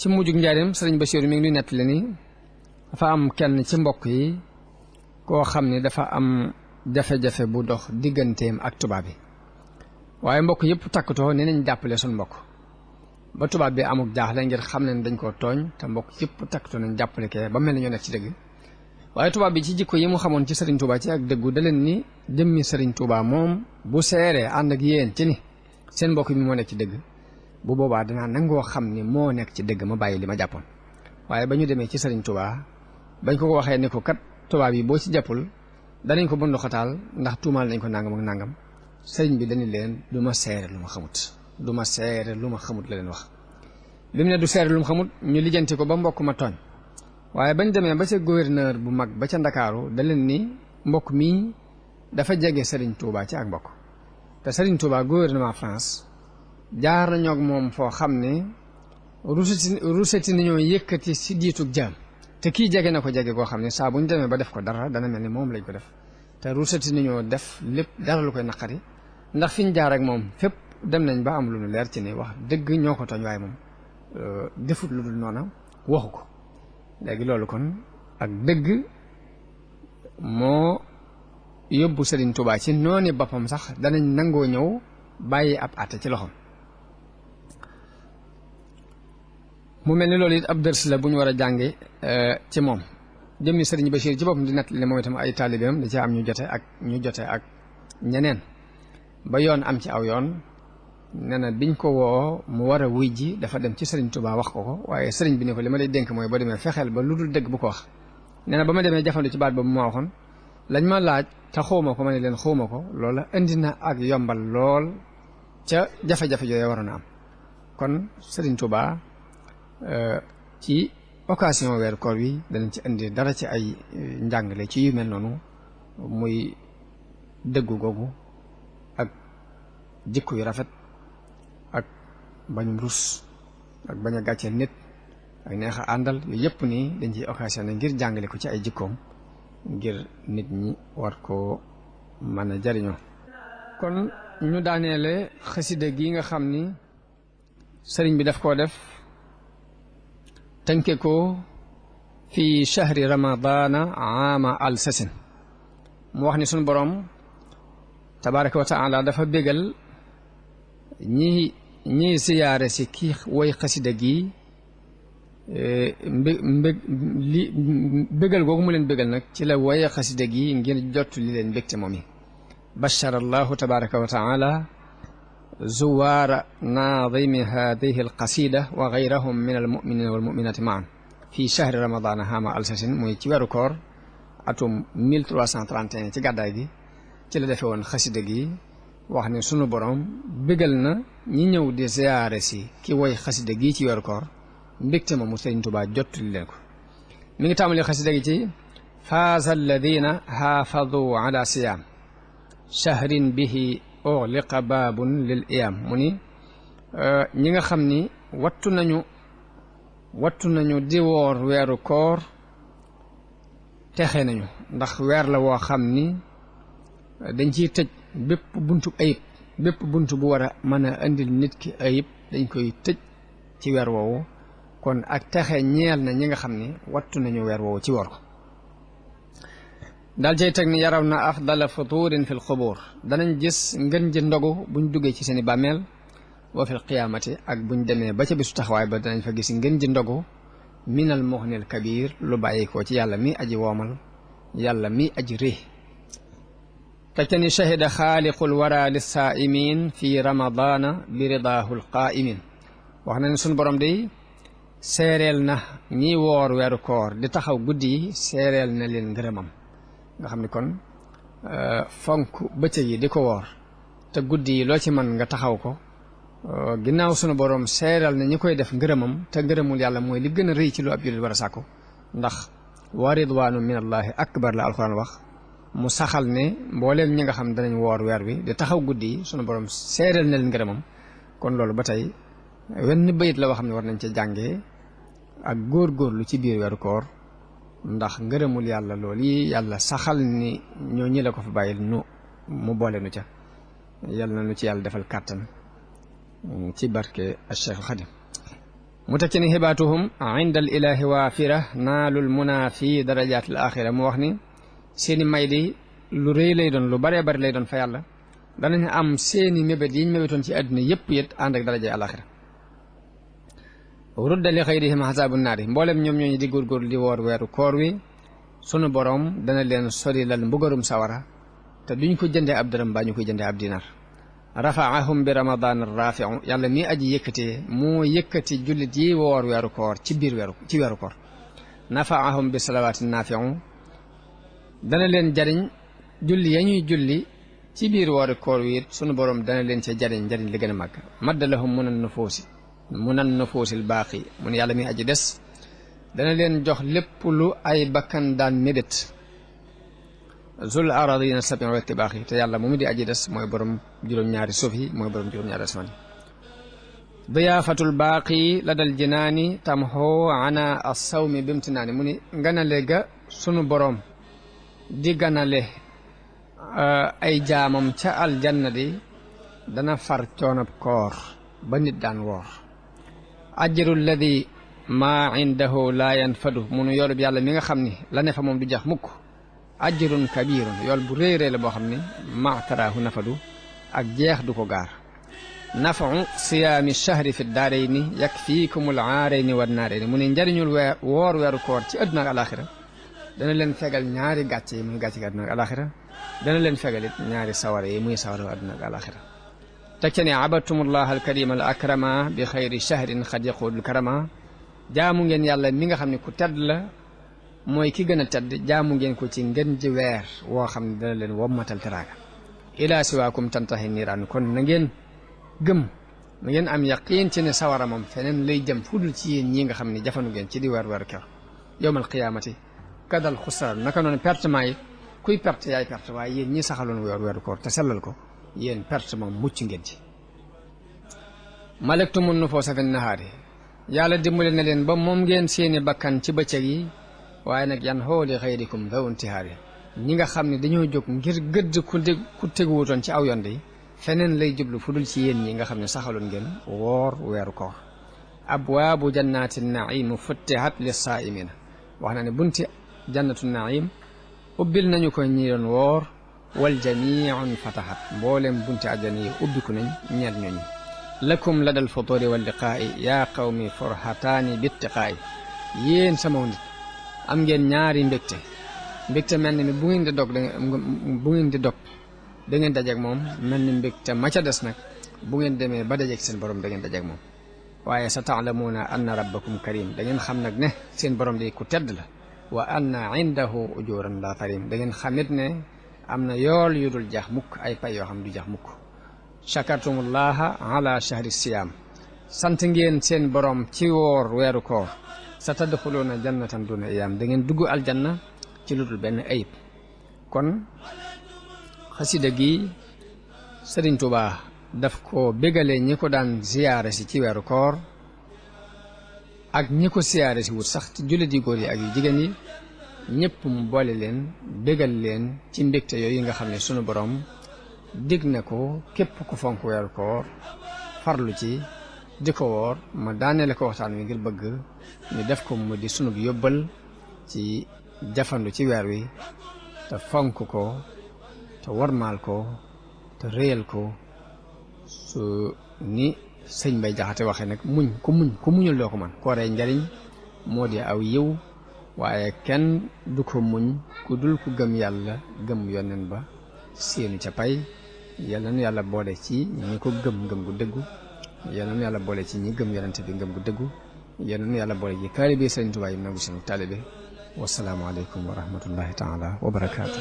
ci mujjug njaareem sëriñ Bachir mi ngi nuy nettali ni dafa am kenn ci mbokk yi koo xam ne dafa am jafe-jafe bu dox digganteem ak tubaab bi waaye mbokk yëpp takkatoo ne nañ jàppale suñ mbokk ba tubaab bi amuk jaaxle ngir xam ne dañ koo tooñ te mbokk yëpp takkatoo nañ jàppale kee ba mel ne ñoo nekk ci dëgg waaye tubaab bi ci jikko yi mu xamoon ci Serigne Touba ci ak dëggu da leen ni jëmmi Serigne Touba moom bu seeree ànd ak yéen ci ni seen mbokk mi moo nekk ci dëgg bu boobaa danaa nangoo xam ni moo nekk ci dëgg ma bàyyi li ma jàppoon waaye ba ñu demee ci Serigne Touba bañ ko waxee ne ko kat tubaab yi boo ci jàppul danañ ko bundu xataal ndax tuumaal nañ ko nangam ak nangam sëriñ bi dañu leen du ma seere lu ma xamut du ma seere lu ma xamut la leen wax bi mu ne du seere lu ma xamut ñu lijjanti ko ba mbokk ma tooñ waaye bañ demee ba ca gouverneur bu mag ba ca Ndakaaru da leen ni mbokk mii dafa jege Serigne Touba ci ak mbokk te Serigne Touba gouvernement France jaar nañoo ak moom foo xam ne ruseti nañoo yëkkati si diitug jaam te kii jege na ko jege goo xam ne saa bu ñu demee ba def ko dara dana mel ni moom lañ ko def te ruseti nañoo def lépp dara lu koy naqari ndax fi ñu jaar ak moom fépp dem nañ ba am lu nu leer ci ni wax dëgg ñoo ko tooñ waaye moom defut lu dul noona waxu ko léegi loolu kon ak dëgg moo yóbbu Serigne Touba ci nooni boppam sax danañ nangoo ñëw bàyyi ab àtte ci loxoom mu mel ni loolu it ab dërs la bu ñu war a jànge ci moom jëmmi Serigne Bachir ci boppam di nettali moom itam ay taalibeem da ci am ñu jote ak ñeneen ba yoon am ci aw yoon nee na biñ ko woo mu war a wuy ji dafa dem ci Serigne Touba wax ko waaye Serigne bi ne ko li ma lay dénk mooy boo demee fexeel ba lu dul dëgg bu ko wax nee na ba ma demee jafandu ci baat boobu ma waxoon lañ ma laaj te xawma ko ma ne leen xawma ko loola indi na ak yombal lool ca jafe-jafe yooyu waroon a am kon Serigne Touba ci occasion weeru koor wi danañ ci indi dara ci ay njàngale ci yu mel noonu muy dëggu googu ak jikko yu rafet ak bañum rus ak bañ a gàcceel nit ak neex a àndal yooyu yëpp nii dañ ciy occasion ngir jàngale ko ci ay jikkoom ngir nit ñi war koo mën a jariñoo kon ñu daaneele xasida gi nga xam ni sëriñ bi daf koo def tënke ko fi chahri ramadana aama al sasin mu wax ni suñu boroom tabaraka wa taala dafa bégal ñi siyaare si ki woy xasida gi bégal googu mu leen bégal nag ci la woye xasida gi ngir jot li leen bégte moom yi bashara allahu tabaraka wa taala zuwaara naadimi hadihi alqasida wa gayrahum min almuminina walmuminati maan fi chahri ramadana hama alsasin muy ci weeru koor atum 1331 ci gàddaay gi ci la defe woon xasida gi wax ne sunu borom bégal na ñi ñëw di ziyaare si ki woy xasida gi ci weeru koor mbégte moomu Sëriñ Tuubaa jottali leen ko mi ngi tàmbali xasida gi ci faaza alladina haafadu ala siyaam chahrin bihi ughliqa baabun lil iyaam mu ni ñi nga xam ni wattu nañu di woor weeru koor texe nañu ndax weer la woo xam ni dañ ciy tëj bépp buntu ayib bépp buntu bu war a mën a indil nit ki ayib dañ koy tëj ci weer woowu kon ak texe ñeel na ñi nga xam ni wattu nañu weer woowu ci woor ko daal cay teg ni yaraw na afdala futurin fi l xubur danañ gis ngën ji ndogu buñ duggee ci seeni bàmmeel wa fil qiyaamati ak buñ demee ba ca bisu taxawaay ba danañ fa gis ngën ji ndogu minal muxnil kabir lu bàyyi ko ci yàlla mi aji woomal yàlla mi aji rëy teg ca ni shahida xaaliqul wara lissaa'imin fi ramadana bi ridaahu lqaa'imin wax na ne suñu borom day seereel na ñi woor weeru koor di taxaw guddi yi seereel na leen ngërëmam nga xam ni kon fonk bëccëg yi di ko woor te guddi yi loo ci mën nga taxaw ko ginnaaw sunu borom seeral na ñi koy def ngërëmam te ngërëmul yàlla mooy li gën a rëy ci lu ab jullit war a sàkku ndax wa ridwaanu min allahi akbar la alquran wax mu saxal ne mbooleem ñi nga xam danañ woor weer wi di taxaw guddi yi sunu borom seeral na leen ngërëmam kon loolu ba tey wenn bayit la woo xam ne war nañ ca jàngee ak góorgóorlu ci biir weeru koor ndax ngërëmul yàlla loolu yi yàlla saxal ni ñoo ñi la ko fa bàyyil mu boole nu ca yàlla na nu ci yàlla defal kàttan ci barke Cheikh Khadim mu tekki ni xibaatuhum inda al ilahi waafira naalul muna fi darajaat al axira mu wax ni seeni may di lu rëy lay doon lu baree bari lay doon fa yàlla danañ am seeni mébét yiñ mébétoon ci àdduna yëpp it ànd ak daraja alaxira rudda li xayrihim xasaabu naari mboolem ñoom ñooñu di góorgóorlu di woor weeru koor wi sunu boroom dana leen sorilal mbugarum sawara te duñ ko jëndee ab dërëm baa ñu koy jëndee ab dinar rafaahum bi ramadan rafiu yàlla mi aji yëkkatee moo yëkkati jullit yi woor weeru koor ci weeru koor nafaahum bi salawaati nafiu dana leen jariñ julli ya ñuy julli ci biir woori koor wi it sunu boroom dana leen ca jariñ li gën a màgg madda lahum munan nufuusil baaqi mu ne yàlla mi aji des dana leen jox lépp lu ay bakkan daan mébét zul aradina sabin wa ittibaax yi te yàlla moomu di aji des mooy borom juróom-ñaari suuf yi mooy borom juróom-ñaari asmaan yi diyaafatul baaqi la dal jinaani tamxo ana assawmi bimtinaani mu ni ganale ga sunu boroom di ganale ay jaamam ca aljanna di dana far coonab koor ba nit daan woor ajru alladi maa indahu laa yanfadu munu yoolub yàlla mi nga xam ni la ne fa moom du jax mukk ajrun kabirun yool bu réy réy la boo xam ne maataraahu nafadu ak jeex du ko gaar nafau siyaami shahri fi daarayni yakfiikumul aarayni wa naarayni mu ne njariñul woor weeru koor ci àdduna ak alaxira dana leen fegal ñaari gàcce yi muy gàcce gi àdduna ak alaxira dana leen fegal it ñaari sawara yi muy sawara àdduna ak alaxira teg ca ne abadtumullah alkarima al akrama bi xayri shahrin xad yaqudul karama jaamu ngeen yàlla mi nga xam ne ku tedd la mooy ki gën a tedd jaamu ngeen ko ci ngeen ji weer woo xam ne dana leen wommatal teraaga ilaa siwaakum tantahi niiraan kon na ngeen gëm na ngeen am yaqiin ci ne sawara moom feneen lay jëm fudul ci yéen ñi nga xam ne jafanu ngeen ci di weer ker yowmal qiyaamati kadal xusraan naka noonu pertement yi kuy perte yaay perte waaye yéen ñi saxaloon weeru koor te sellal ko yéen perte moom mucc ngeen ci malektumun nufuusa fin nahaari yàlla dimbale na leen ba moom ngeen seeni bakkan ci bëccëg yi waaye nag yan xooli xayrikum daw intihaari ñi nga xam ne dañoo jóg ngir gëdd ku teguwutoon ci aw yoon de feneen lay jublu fu dul ci yéen ñi nga xam ne saxaloon ngeen woor weeru koor abwaabu jannati naim futtihat lissaaimina wax na ne bunti jannatu naim ubbil nañu ko ñi doon woor wal jamiun fatahat mboolem bunti àjjana yi ubbiku nañ ñeer ñooñi lakum ladal futuri wal liqaa'i yaa qawmi forhataani bittiqaa'i yéen sama nit am ngeen ñaari mbégte mel ni bu ngeen di dog da ngeen dajeeg moom mel ni mbégte ma ca des nag bu ngeen demee ba dajeeg seen borom da ngeen dajeeg moom waaye sa taalamuuna anna rabbakum karim da ngeen xam nag ne seen borom di ku tedd la wa anna indahu ujuran la tarim da ngeen xamit ne am na yool yu dul jax mukk ay pay yoo xam du jax mukk shakartumullaha ala shahri siyaam sant ngeen seen borom ci woor weeru koor sa tadxuluuna jannatan duna iyaam da ngeen dugg aljanna ci lu dul benn ayib kon xasida gi Sëriñ Tuubaa daf ko bégalee ñi ko daan ziyaare si ci weeru koor ak ñi ko siyaare si wut sax ci jullit yi góor yi ak yu jigéen yi ñëpp mu boole leen bégal leen ci mbégte yooyu nga xam ne sunu borom dig na ko képp ku fonk weeru koor farlu ci di ko woor ma daanele ko waxtaan wi ngir bëgg ñu def ko mu di sunu yóbbal ci jafandu ci weer wi te fonk ko te warmaal ko te réyal ko su ni sëñ Bay Jaxate waxee nag ku muñul doo ko man kooree njariñ moo di aw yiw waaye kenn du ko muñ ku dul ku gëm yàlla gëm yonen ba seenu ca pay yal na yàlla boole ci ñi ko gëm gu dëggu yal na yàlla boole ci ñi gëm yonente bi ngëm gu dëggu yal na yàlla boole ci taalibe Sëriñ Tuubaa yi nangu seen taalibe wasalaamu aleykum wa rahmatullahi taala wa barakaatu